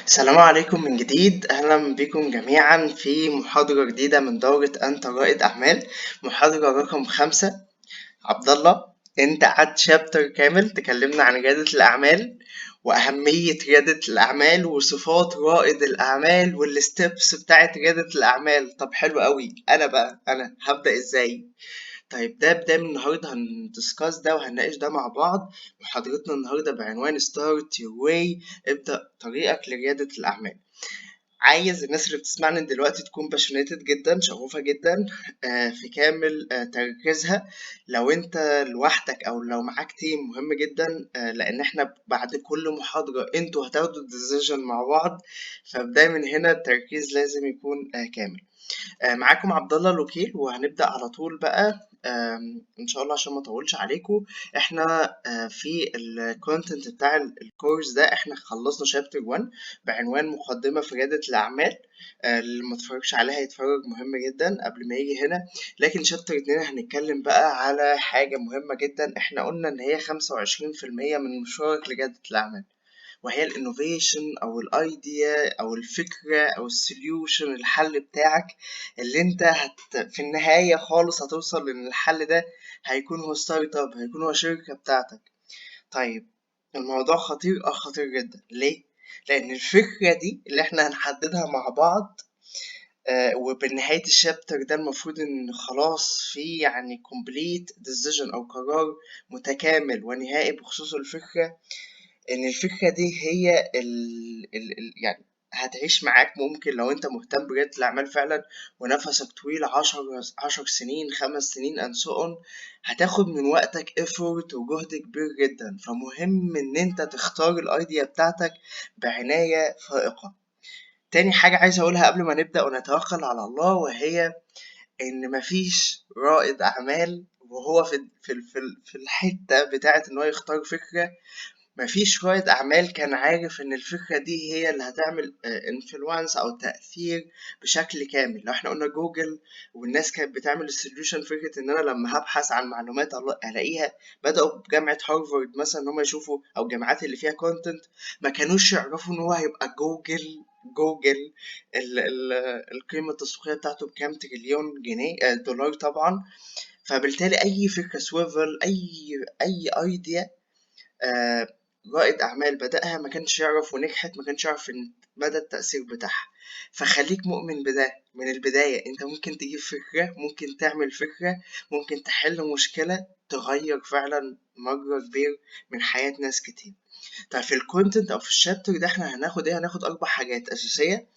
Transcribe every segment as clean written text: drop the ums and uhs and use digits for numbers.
السلام عليكم من جديد، أهلا بكم جميعا في محاضرة جديدة من دورة أنت رائد أعمال، محاضرة رقم 5. عبد الله، أنت قعدت chapter كامل تكلمنا عن ريادة الأعمال وأهمية ريادة الأعمال وصفات رائد الأعمال وال steps بتاعت ريادة الأعمال. طب حلو قوي، أنا بقى هبدأ إزاي؟ طيب ده بداية من النهارده هن discuss ده وهنناقش ده مع بعض. محاضرتنا النهارده بعنوان Start Your Way، ابدأ طريقك لريادة الأعمال. عايز الناس اللي بتسمعني دلوقتي تكون passionate جدا، شغوفة جدا، في كامل تركيزها. لو انت لوحدك او لو معاك team مهم جدا، لان احنا بعد كل محاضرة انتوا هتاخدوا ال decision مع بعض، فبداية من هنا التركيز لازم يكون كامل. معاكم عبد الله الوكيل، وهنبدأ على طول بقى ان شاء الله عشان ما اطولش عليكم. احنا في ال content بتاع ال course ده احنا خلصنا chapter 1 بعنوان مقدمة في ريادة الأعمال. اللي ما اتفرجش عليها يتفرج، مهم جدا قبل ما يجي هنا. لكن chapter 2 هنتكلم بقى على حاجة مهمة جدا، احنا قلنا ان هي 25% من مشوارك لريادة الأعمال، وهي ال innovation او ال idea او الفكرة او ال solution، الحل بتاعك اللي انت في النهاية خالص هتوصل لان الحل ده هيكون هو startup، هيكون هو شركة بتاعتك. طيب الموضوع خطير، خطير جدا. ليه؟ لان الفكرة دي اللي احنا هنحددها مع بعض، وبنهاية ال chapter ده المفروض ان خلاص في يعني complete decision او قرار متكامل ونهائي بخصوص الفكرة، ان الفكرة دي هي ال ال ال يعني هتعيش معاك. ممكن لو انت مهتم بريادة الأعمال فعلا ونفسك طويل 10 سنين، 5 سنين and so on، هتاخد من وقتك effort وجهد كبير جدا. فمهم ان انت تختار ال idea بتاعتك بعناية فائقة. تاني حاجة عايز اقولها قبل ما نبدأ ونتوكل على الله، وهي ان مفيش رائد اعمال وهو في الحتة بتاعة ان هو يختار فكرة، مفيش رائد أعمال كان عارف إن الفكرة دي هي اللي هتعمل influence أو تأثير بشكل كامل. لو احنا قلنا جوجل والناس كانت بتعمل ال solution، فكرة إن أنا لما هبحث عن معلومات ألاقيها، بدأوا بجامعة هارفارد مثلا إن هم يشوفوا أو الجامعات اللي فيها content، ما كانوش يعرفوا إن هو هيبقى جوجل. جوجل ال ال القيمة التسويقية بتاعته بكام تريليون جنيه، دولار طبعا. فبالتالي أي فكرة سويفل، أي idea رائد أعمال بدأها ما كانش يعرف ونجحت، ما كانش يعرف إن مدى التأثير بتاعها. فخليك مؤمن بده من البداية، أنت ممكن تجيب فكرة، ممكن تعمل فكرة، ممكن تحل مشكلة تغير فعلا مجرى كبير من حياة ناس كتير. طيب في ال content أو في ال chapter ده احنا هناخد إيه؟ هناخد 4 حاجات أساسية.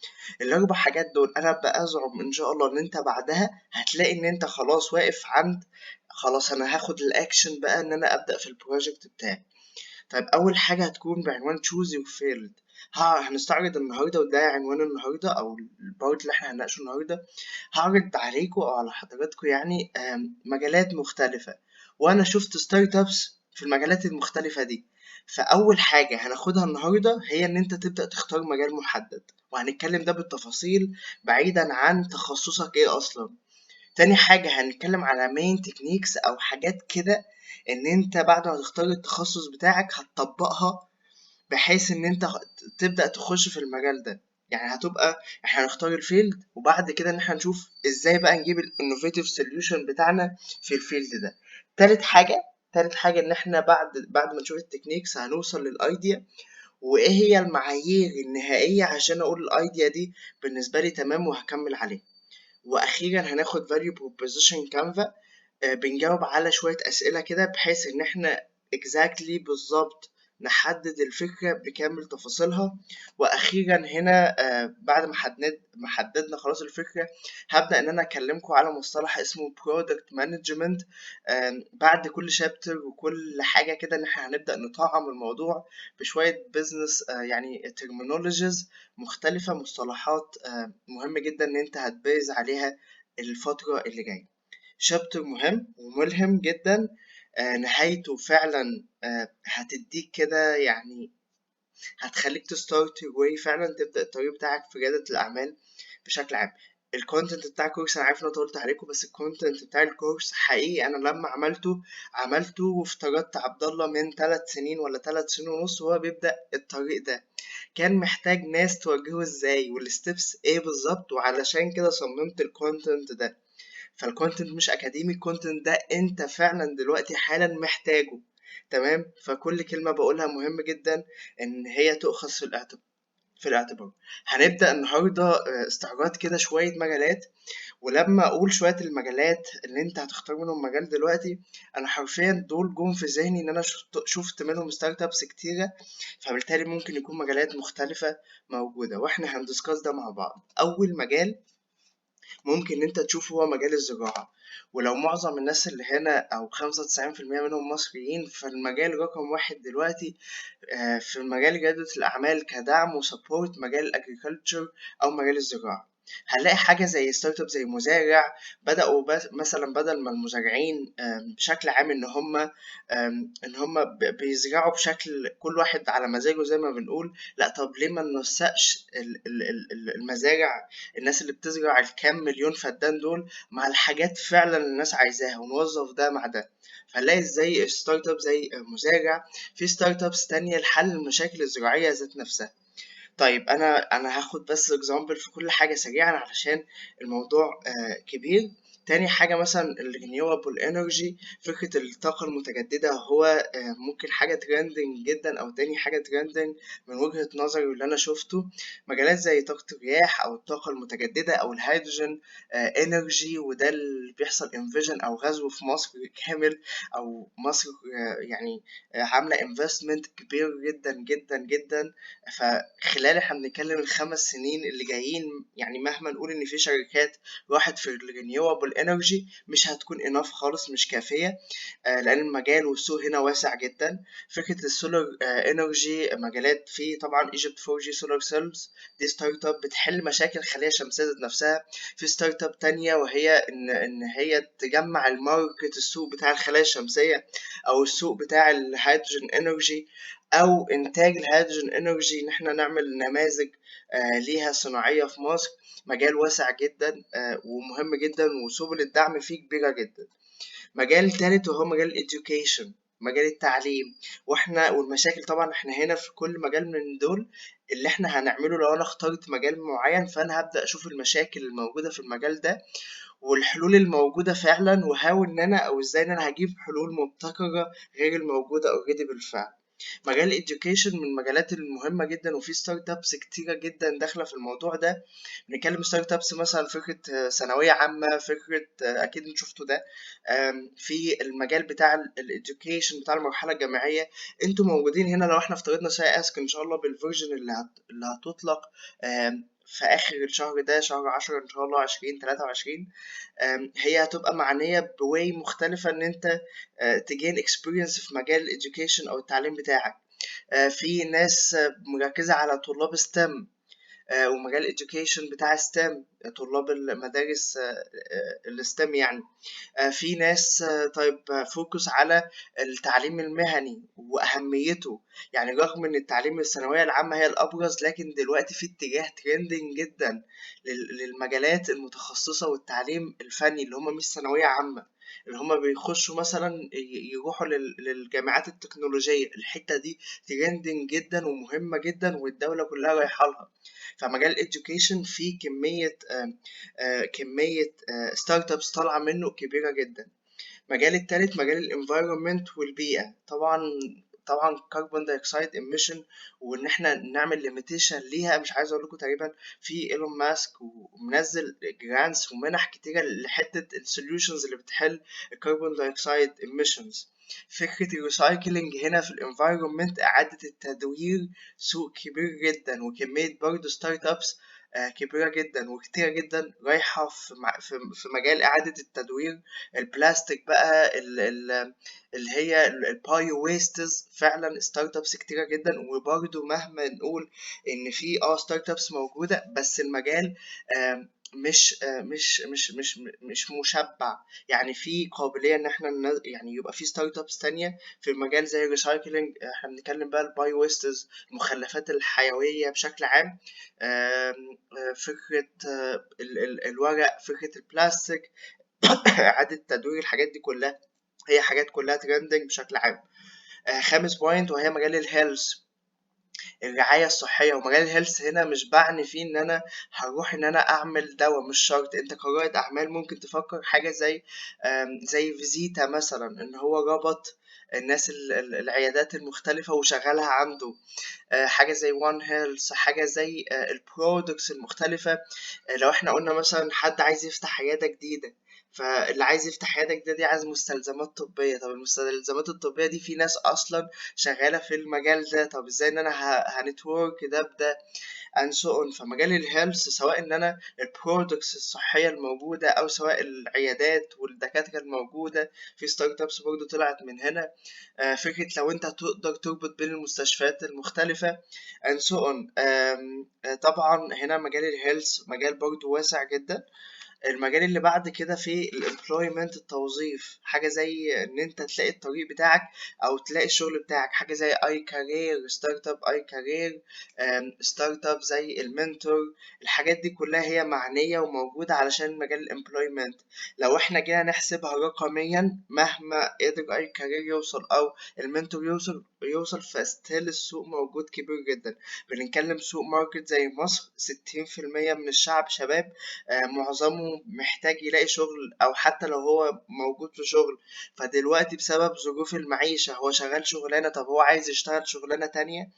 الأربع حاجات دول أنا بأزعم إن شاء الله إن أنت بعدها هتلاقي إن أنت خلاص واقف عند خلاص أنا هاخد الأكشن بقى إن أنا أبدأ في ال project بتاعي. طيب أول حاجة هتكون بعنوان choose your field. هنستعرض النهاردة، وده عنوان النهاردة أو ال part اللي احنا هنناقشه النهاردة. هعرض عليكم أو على حضراتكم مجالات مختلفة، وأنا شفت startups في المجالات المختلفة دي. فأول حاجة هناخدها النهاردة هي إن أنت تبدأ تختار مجال محدد، وهنتكلم ده بالتفاصيل بعيدا عن تخصصك إيه أصلا. تاني حاجة هنتكلم على main techniques أو حاجات كده إن أنت بعد ما تختار التخصص بتاعك هتطبقها بحيث إن أنت تبدأ تخش في المجال ده. يعني هتبقى إحنا هنختار ال field، وبعد كده إن إحنا نشوف إزاي بقى نجيب ال innovative solution بتاعنا في ال field ده. تالت حاجة إن إحنا بعد ما نشوف ال techniques هنوصل لل idea، وإيه هي المعايير النهائية عشان أقول ال idea دي بالنسبة لي تمام وهكمل عليها. وأخيرا هناخد value proposition canvas، بنجاوب على شوية أسئلة كده بحيث إن إحنا exactly بالظبط نحدد الفكرة بكامل تفاصيلها. وأخيرا هنا، بعد ما حددنا خلاص الفكرة، هبدأ إن أنا أكلمكم على مصطلح اسمه product management. بعد كل chapter وكل حاجة كده إن إحنا هنبدأ نطعم الموضوع بشوية business يعني terminologies مختلفة، مصطلحات مهم جدا إن أنت هت base عليها الفترة اللي جاية. chapter مهم وملهم جدا، نهايته فعلا هتديك كده يعني هتخليك ت start your way فعلا، تبدأ الطريق بتاعك في ريادة الأعمال بشكل عام. ال content بتاع ال course، انا عارف ان انا طولت عليكم، بس ال content بتاع ال course حقيقي انا لما عملته وافترضت عبد الله من 3 سنين ولا 3 سنين ونص وهو بيبدأ الطريق ده، كان محتاج ناس توجهه ازاي وال steps ايه بالظبط، وعلشان كده صممت ال content ده. فال content مش اكاديمي، ال content ده انت فعلا دلوقتي حالا محتاجه. تمام؟ فكل كلمة بقولها مهم جدا ان هي تؤخذ في الاعتبار. هنبدأ النهاردة استعراض كده شوية مجالات، ولما اقول شوية المجالات اللي انت هتختار منهم مجال دلوقتي، انا حرفيا دول جم في ذهني ان انا شفت منهم startups كتيرة، فبالتالي ممكن يكون مجالات مختلفة موجودة، واحنا هن discuss ده مع بعض. اول مجال ممكن انت تشوفه هو مجال الزراعة، ولو معظم الناس اللي هنا او 95% منهم مصريين، فالمجال رقم واحد دلوقتي في مجال ريادة الأعمال كدعم و support مجال ال agriculture أو مجال الزراعة. هنلاقي حاجة زي startup زي مزارع، بدأوا بس مثلا بدل ما المزارعين بشكل عام إن هم بيزرعوا بشكل كل واحد على مزاجه زي ما بنقول، لا طب ليه ما ننسقش المزارع، الناس اللي بتزرع الكام مليون فدان دول مع الحاجات فعلا اللي الناس عايزاها، ونوظف ده مع ده. فهنلاقي ازاي startup زي مزارع، في startups تانية لحل المشاكل الزراعية ذات نفسها. طيب انا هاخد بس example في كل حاجة سريعا علشان الموضوع كبير. تاني حاجة مثلا ال renewable energy، فكرة الطاقة المتجددة، هو ممكن حاجة trending جدا، أو تاني حاجة trending من وجهة نظري واللي أنا شفته، مجالات زي طاقة الرياح أو الطاقة المتجددة أو ال hydrogen energy، وده اللي بيحصل invasion أو غزو في مصر كامل، أو مصر يعني عاملة investment كبير جدا جدا جدا. فخلال احنا بنتكلم ال5 سنين اللي جايين، يعني مهما نقول ان في شركات راحت في ال renewable energy مش هتكون enough خالص، مش كافيه، لان المجال والسوق هنا واسع جدا. فكرة ال solar energy، مجالات في طبعا Egypt 4G solar cells، دي startup بتحل مشاكل الخلية الشمسية ذات نفسها. في startup تانية وهي ان هي تجمع ال market، السوق بتاع الخلايا الشمسية او السوق بتاع ال hydrogen energy او انتاج ال hydrogen energy، ان احنا نعمل نماذج ليها صناعية في مصر. مجال واسع جدا ومهم جدا، وسبل الدعم فيه كبيرة جدا. مجال تالت وهو مجال ال education، مجال التعليم، واحنا والمشاكل طبعا احنا هنا في كل مجال من دول اللي احنا هنعمله. لو انا اخترت مجال معين فانا هبدأ اشوف المشاكل الموجودة في المجال ده والحلول الموجودة فعلا، و how ان انا او ازاي ان انا هجيب حلول مبتكرة غير الموجودة already بالفعل. مجال ال education من المجالات المهمة جدا، وفي startups كتيرة جدا داخلة في الموضوع ده. بنتكلم startups مثلا فكرة ثانوية عامة، فكرة أكيد انتوا شفتوا ده في المجال بتاع ال education بتاع المرحلة الجامعية. انتوا موجودين هنا، لو احنا افترضنا سي اسك ان شاء الله بال version اللي هتطلق في آخر الشهر ده، شهر 10 إن شاء الله 2023، هي هتبقى معنية ب way مختلفة إن أنت ت gain experience في مجال ال education أو التعليم بتاعك. في ناس مركزة على طلاب STEM ومجال education بتاع STEM، طلاب المدارس ال STEM يعني. في ناس طيب focus على التعليم المهني وأهميته، يعني رغم إن التعليم الثانوية العامة هي الأبرز، لكن دلوقتي في اتجاه trending جدا للمجالات المتخصصة والتعليم الفني اللي هم مش ثانوية عامة، اللي هم بيخشوا مثلا يروحوا للجامعات التكنولوجية. الحتة دي trending جدا ومهمة جدا والدولة كلها رايحة لها. فمجال ال education فيه كمية startups طالعة منه كبيرة جدا. مجال التالت مجال ال environment والبيئة، طبعا طبعا carbon dioxide emission وان احنا نعمل limitation ليها. مش عايز اقول لكم تقريبا في ايلون ماسك ومنزل grants ومنح كتيرة لحته ال solutions اللي بتحل ال carbon dioxide emissions. فكرة ال recycling هنا في ال environment، إعادة التدوير، سوق كبير جدا وكمية برضه startups كبيرة جدا وكتيرة جدا رايحة في مجال إعادة التدوير، البلاستيك بقى اللي هي ال bio wastes. فعلا startups كتيرة جدا، وبرضه مهما نقول إن في startups موجودة، بس المجال مش مش مش مش مش مشبع، يعني في قابلية إن احنا يعني يبقى في startups تانية في مجال زي ال recycling. احنا بنتكلم بقى ال bio wastes، المخلفات الحيوية بشكل عام، فكرة الورق، فكرة البلاستيك، إعادة تدوير الحاجات دي كلها هي حاجات كلها trending بشكل عام. خامس point وهي مجال ال health. الرعاية الصحية. ومجال ال health هنا مش بعني فيه إن أنا هروح إن أنا أعمل دواء، مش شرط. أنت كرائد أعمال ممكن تفكر حاجة زي زي فيزيتا مثلا، إن هو ربط الناس العيادات المختلفة وشغلها عنده. حاجة زي One Health، حاجة زي ال products المختلفة. لو احنا قلنا مثلا حد عايز يفتح عيادة جديدة، فاللي عايز يفتح عيادة جديدة دي عايز مستلزمات طبية. طب المستلزمات الطبية دي في ناس أصلا شغالة في المجال ده، طب ازاي إن أنا ه network ده بده and so on. فمجال ال health سواء إن أنا ال products الصحية الموجودة أو سواء العيادات والدكاترة الموجودة، في startups برضه طلعت من هنا. فكرة لو أنت تقدر تربط بين المستشفيات المختلفة and so on. طبعا هنا مجال ال health مجال برضه واسع جدا. المجال اللي بعد كده في ال employment، التوظيف، حاجة زي ان انت تلاقي الطريق بتاعك او تلاقي الشغل بتاعك، حاجة زي iCareer، startup iCareer، startup زي المنتور. الحاجات دي كلها هي معنية وموجودة علشان مجال ال employment. لو احنا جينا نحسبها رقميا، مهما قدر iCareer يوصل او المنتور يوصل ف still السوق موجود كبير جدا. بنتكلم سوق market زي مصر، 60% من الشعب شباب، معظمه محتاج يلاقي شغل، أو حتى لو هو موجود في شغل فدلوقتي بسبب ظروف المعيشة هو شغال شغلانة، طب هو عايز يشتغل شغلانة تانية.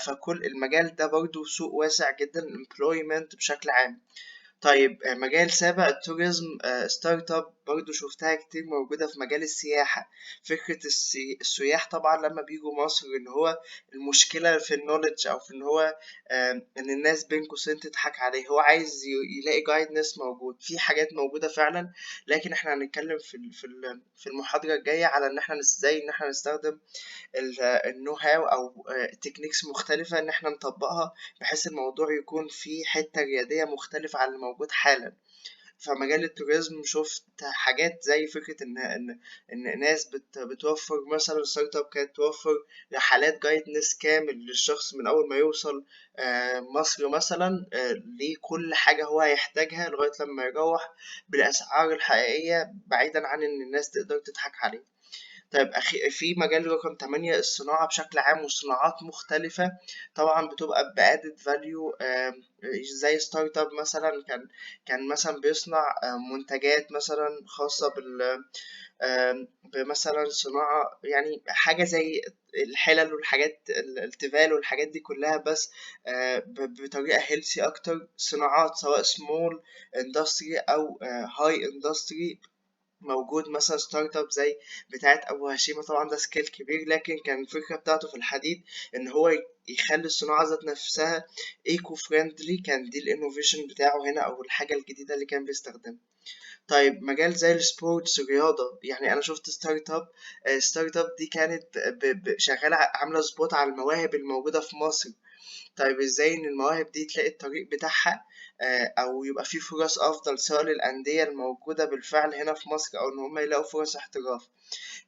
فكل المجال ده برضو سوق واسع جدا، employment بشكل عام. طيب مجال سابع ال tourism، startup برضو شفتها كتير موجودة في مجال السياحة. فكرة السياح طبعا لما بيجوا مصر، ان هو المشكلة في ال knowledge او في ان هو ان الناس بين قوسين تضحك عليه، هو عايز يلاقي guidance موجود في حاجات موجودة فعلا. لكن احنا هنتكلم في المحاضرة الجاية على ان احنا ازاي ان احنا نستخدم ال know how او techniques مختلفة ان احنا نطبقها بحيث الموضوع يكون فيه حتة ريادية مختلفة عن اللي موجود حالا. فمجال ال tourism شفت حاجات زي فكرة إن ناس بتوفر مثلا، startup كانت توفر رحلات guidance كامل للشخص من أول ما يوصل مصر مثلا، لكل حاجة هو هيحتاجها لغاية لما يروح بالأسعار الحقيقية، بعيدا عن إن الناس تقدر تضحك عليه. طيب أخي في مجال رقم 8 الصناعة بشكل عام، وصناعات مختلفة طبعا بتبقى ب added value، زي startup مثلا كان مثلا بيصنع منتجات مثلا خاصة بمثلا صناعة، يعني حاجة زي الحلل والحاجات التيفال والحاجات دي كلها، بس بطريقة healthy أكتر. صناعات سواء small industry أو high industry موجود، مثلا startup زي بتاعة أبو هشيمة، طبعا ده scale كبير، لكن كان الفكرة بتاعته في الحديد إن هو يخلي الصناعة ذات نفسها eco friendly، كان دي ال innovation بتاعه هنا أو الحاجة الجديدة اللي كان بيستخدمها. طيب مجال زي ال sports، رياضة، يعني أنا شفت startup، startup دي كانت شغالة عاملة spot على المواهب الموجودة في مصر. طيب ازاي ان المواهب دي تلاقي الطريق بتاعها، او يبقى في فرص افضل سواء للانديه الموجوده بالفعل هنا في مصر او ان هم يلاقوا فرص احتراف.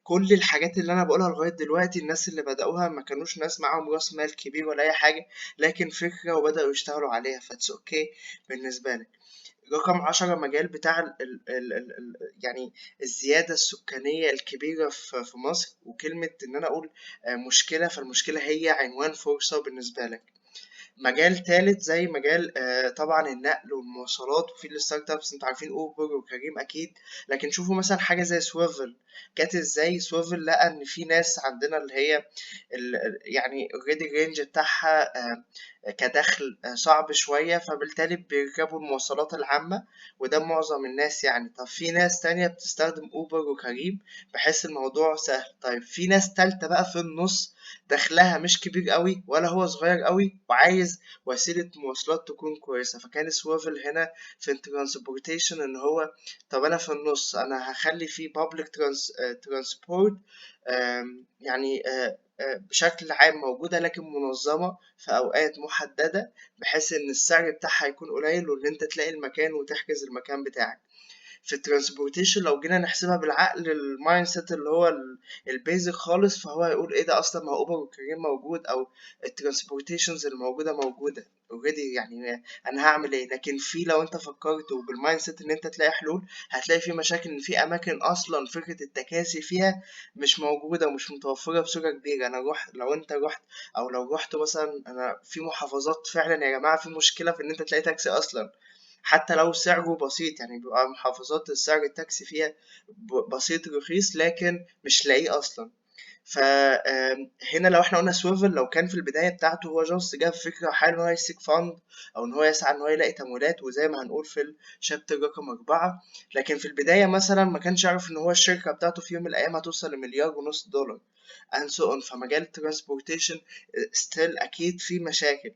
كل الحاجات اللي انا بقولها لغايه دلوقتي الناس اللي بدأوها ما كانوش ناس معاهم راس مال كبير ولا اي حاجه، لكن فكره وبدأوا يشتغلوا عليها، ف it's okay بالنسبه لك. رقم 10 مجال بتاع ال ال ال ال ال يعني الزيادة السكانية الكبيرة في مصر. وكلمة إن أنا أقول مشكلة، فالمشكلة هي عنوان فرصة بالنسبة لك. مجال تالت زي مجال طبعا النقل والمواصلات، وفي ال startups انتوا عارفين اوبر وكريم اكيد، لكن شوفوا مثلا حاجه زي سويفل كانت ازاي. سويفل لقى ان في ناس عندنا اللي هي يعني already ال range بتاعها كدخل صعب شوية، فبالتالي بيركبوا المواصلات العامة وده معظم الناس يعني. طب في ناس تانية بتستخدم أوبر وكريم بحيث الموضوع سهل. طيب في ناس تالتة بقى في النص دخلها مش كبير قوي ولا هو صغير قوي وعايز وسيلة مواصلات تكون كويسة، فكان سويفل هنا في ال transportation ان هو طب انا في النص انا هخلي في public transport يعني بشكل عام موجودة لكن منظمة في أوقات محددة، بحيث إن السعر بتاعها يكون قليل وإن أنت تلاقي المكان وتحجز المكان بتاعك. في ال transportation لو جينا نحسبها بالعقل، ال mindset اللي هو ال basic خالص، فهو هيقول ايه ده اصلا، ما هو اوبر وكريم موجود، او ال transportations الموجودة موجودة already، يعني انا هعمل ايه؟ لكن في لو انت فكرت وبال mindset ان انت تلاقي حلول، هتلاقي في مشاكل ان في اماكن اصلا فكرة التكاسي فيها مش موجودة ومش متوفرة بصورة كبيره. انا روح لو انت رحت او لو رحت مثلا، انا في محافظات فعلا يا جماعة في مشكلة في ان انت تلاقي تاكسي اصلا، حتى لو سعره بسيط، يعني بيبقى محافظات السعر التاكسي فيها بسيط رخيص، لكن مش لاقيه اصلا. فهنا لو احنا قلنا سويفل، لو كان في البداية بتاعته هو just جاب فكرة وحاول ان هو ي seek fund، او ان هو يسعى ان هو يلاقي تمويلات، وزي ما هنقول في ال chapter رقم 4، لكن في البداية مثلا ما كانش يعرف ان هو الشركة بتاعته في يوم من الايام هتوصل ل1.5 مليار and so on. فمجال ال transportation still اكيد في مشاكل.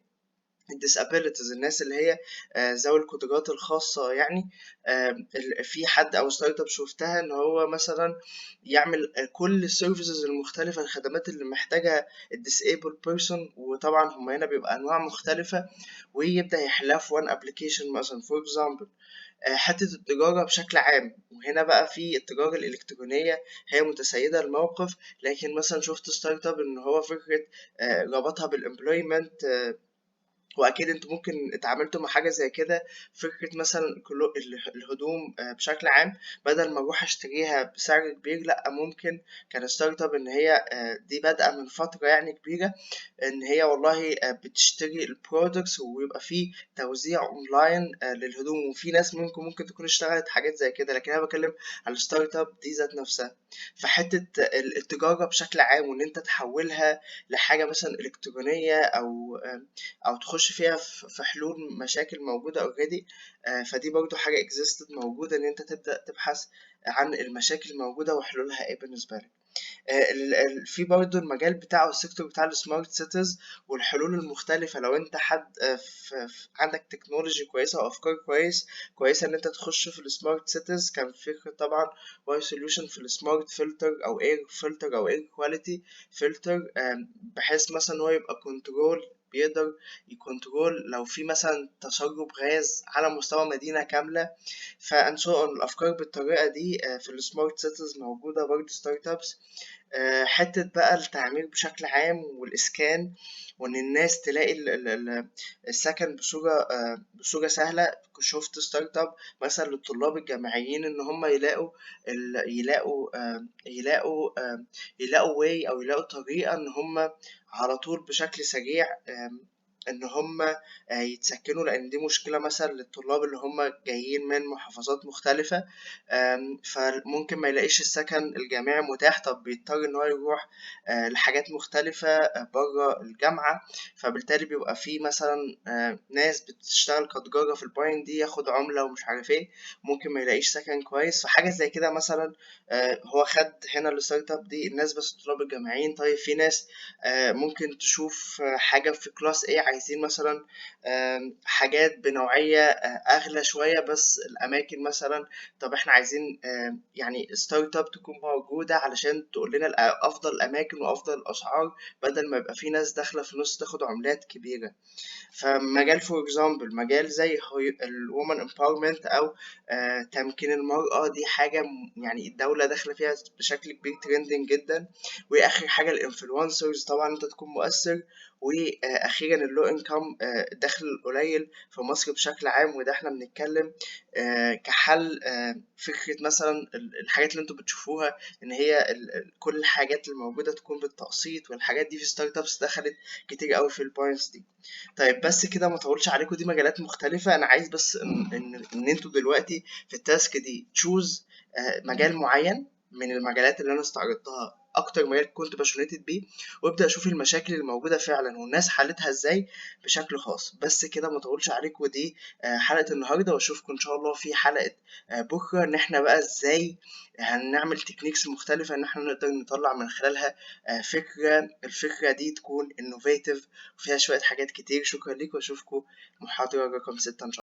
ال disabilities، الناس اللي هي ذوي القدرات الخاصة، يعني في حد أو startup شفتها إن هو مثلا يعمل كل ال services المختلفة، الخدمات اللي محتاجها ال disabled person، وطبعا هم هنا بيبقى أنواع مختلفة، ويبدأ يحلها في one application مثلا for example. حتة التجارة بشكل عام، وهنا بقى في التجارة الإلكترونية هي متسيدة الموقف، لكن مثلا شفت startup إن هو فكرة ربطها بال employment، واكيد انتوا ممكن اتعاملتوا مع حاجة زي كده، فكرة مثلا الهدوم بشكل عام، بدل ما اروح اشتريها بسعر كبير، لا ممكن كان startup ان هي دي بادئه من فترة يعني كبيره، ان هي والله بتشتري ال products ويبقى في توزيع اونلاين للهدوم، وفي ناس ممكن تكون اشتغلت حاجات زي كده، لكن انا بتكلم على ال startup دي ذات نفسها. فحته التجارة بشكل عام، وان انت تحولها لحاجة مثلا الكترونيه، او تخش فيها في حلول مشاكل موجودة already، فدي برضو حاجة existed موجودة، ان انت تبدأ تبحث عن المشاكل الموجودة وحلولها ايه بالنسبة لك. في برضو المجال بتاعه ال sector بتاع ال smart cities والحلول المختلفة، لو انت حد عندك technology كويسة وافكار كويسة ان انت تخش في ال smart cities. كان فكرة طبعا واي solution في ال smart filter او air filter او air quality filter، بحيث مثلا هو يبقى control، بيقدر ي control لو في مثلا تسرب غاز على مستوى مدينة كاملة. ف and so on، الأفكار بالطريقة دي في ال smart cities موجودة برضه startups. حتة بقى التعمير بشكل عام والإسكان، وإن الناس تلاقي السكن بصورة سهلة. شفت startup مثلا للطلاب الجامعيين إن هم يلاقوا way أو يلاقوا طريقة إن هم على طول بشكل سريع إن هم يتسكنوا، لأن دي مشكلة مثلا للطلاب اللي هم جايين من محافظات مختلفة، فممكن ما يلاقيش السكن الجامعي متاح، طب بيضطر إن هو يروح لحاجات مختلفة بره الجامعة، فبالتالي بيبقى في مثلا ناس بتشتغل كتجارة في ال point دي، ياخد عملة ومش عارف ايه، ممكن ما يلاقيش سكن كويس. فحاجة زي كده مثلا هو خد هنا ال startup دي الناس بس الطلاب الجامعيين. طيب في ناس ممكن تشوف حاجة في class A، عايزين مثلا حاجات بنوعية أغلى شوية، بس الأماكن مثلا، طب احنا عايزين يعني startup تكون موجودة علشان تقول لنا أفضل الأماكن وأفضل الأسعار، بدل ما يبقى في ناس داخلة في النص تاخد عمولات كبيرة. فمجال for example مجال زي ال women empowerment او تمكين المرأة، دي حاجة يعني الدولة داخلة فيها بشكل كبير، trending جدا. واخر حاجة ال influencers، طبعا انت تكون مؤثر. واخيرا ال low income، الدخل القليل في مصر بشكل عام، وده احنا بنتكلم كحل فكرة مثلا الحاجات اللي انتوا بتشوفوها ان هي كل الحاجات الموجودة تكون بالتقسيط والحاجات دي، في startups دخلت كتير قوي في ال points دي. طيب بس كده، ما اطولش عليكم، دي مجالات مختلفة. انا عايز بس ان انتوا دلوقتي في ال task دي choose مجال معين من المجالات اللي انا استعرضتها، اكتر مجال كنت passionate بيه، وابدا اشوف المشاكل الموجودة فعلا والناس حلتها ازاي بشكل خاص. بس كده، ما اطولش عليكم، دي حلقة النهارده، واشوفكم ان شاء الله في حلقة بكره، ان احنا بقى ازاي هنعمل techniques مختلفة ان احنا نقدر نطلع من خلالها فكره، الفكرة دي تكون innovative وفيها شوية حاجات كتير. شكرا ليكم، واشوفكم محاضرة رقم 6 ان شاء الله.